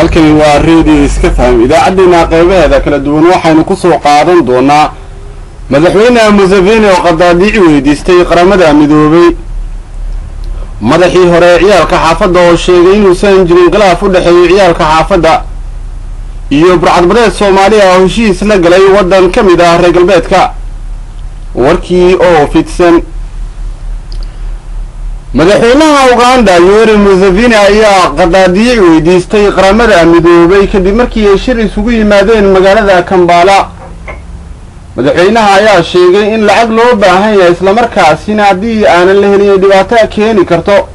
Halkani waa Radio Iska Faham. Idaacaddeenna qeybaheeda kala duwan waxaynu kusoo qaadan doonaa madaxweyne Museveni oo qadaadiici weydiistay Qaramada Midoobay, madaxii hore ee ciyaalka xaafadda oo sheegay inuusan jirin khilaaf u dhexeeyo ciyaalka xaafadda, iyo burcadbadeed Soomaaliya oo heshiis la galay waddan ka mid ah reer galbeedka. Warkii oo fidsan. Madaxweynaha Uganda Yoweri Museveni ayaa qadaadiic weydiistay Qaramada Midoobay kadib markii ay shir isugu yimaadeen magaalada Kambala. Madaxweynaha ayaa sheegay in lacag loo baahan yahay, islamarkaasina haddii aanan la helin ay dhibaato keeni karto.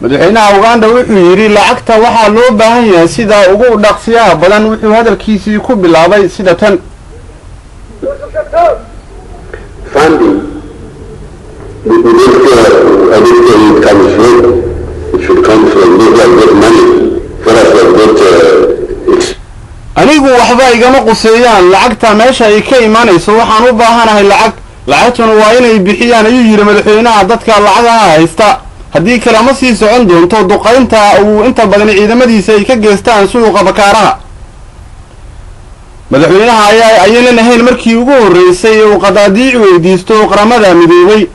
Madaxweynaha Uganda wuxuu yidhi lacagta waxaa loo baahan yahay sida ugu dhaqsiyaha badan. Wuxuu hadalkiisii ku bilaabay sida tan: Funding, we don't care, I don't care who it comes from. It should come from those who have got money. For us who have got Anigu waxba igama quseeyaan lacagta meesha ay ka imaanayso, waxaan u baahanahay lacag, lacagtuna waa inay bixiyaan, ayuu yidhi madaxweynaha, dadka lacagaha haysta. Haddii kale ma sii socon doonto duqaynta uu inta badan ciidamadiisa ay ka geystaan suuqa Bakaaraha. Madaxweynaha ayaa ayaynan ahayn markii ugu horreysay ee uu qadaadiic weydiisto Qaramada Midoobay.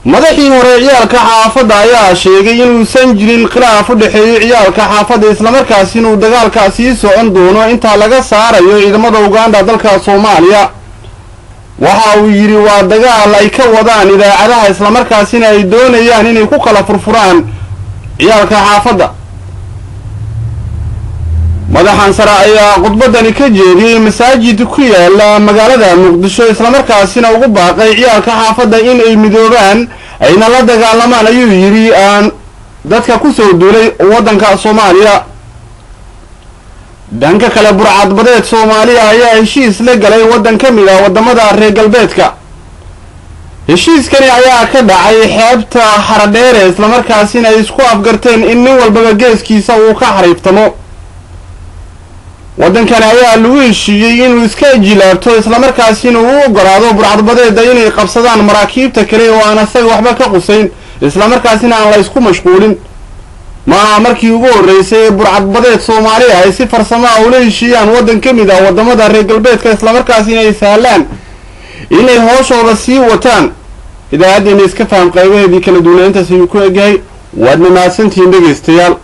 Madaxii hore ciyaalka xaafadda ayaa sheegay inuusan jirin khilaaf u dhexeeyo ciyaalka xaafadda, islamarkaasi inuu dagaalka sii socon doono inta laga saarayo ciidamada Uganda dalka Soomaaliya. Waxa uu yidhi waa dagaal ay ka wadaan idaacadaha, islamarkaasina ay doonayaan inay ku kala furfuraan ciyaalka xaafadda. Madaxan sare ayaa khudbadani ka jeediyey masaajid ku yaala magaalada Muqdisho, islamarkaasina ugu baaqay ciyaalka xaafadda in ay midoobaan ayna la dagaalamaan, ayuu yidhi, aan dadka kusoo duulay waddanka Soomaaliya. Dhanka kale, burcadbadeed Soomaaliya ayaa heshiis la galay waddan ka mid ah waddamada reer galbeedka. Heshiiskani ayaa ka dhacay xeebta Xaradheere, islamarkaasina ay isku afgarteen in nin walbaba geeskiisa uu ka xariiftamo. Waddankani ayaa lagu heshiiyey inuu iska jilaabto, islamarkaasina uu ogolaado burcadbadeeda inay qabsadaan maraakiibta kale oo aan asaga waxba ka qusayn, islamarkaasina aan la isku mashquulin. Maaha markii ugu horreysay ee burcadbadeed Soomaaliya ay si farsamo ah ula heshiiyaan waddan ka mid ah waddamada reer galbeedka, islamarkaasina ay sahlaan inay hooshooda sii wataan. Idaacaddeena Iska Faham qaybaheedii kala duwanaa intaas ayuu ku egyahay. Waadna mahadsantihiin, dhegaystayaal.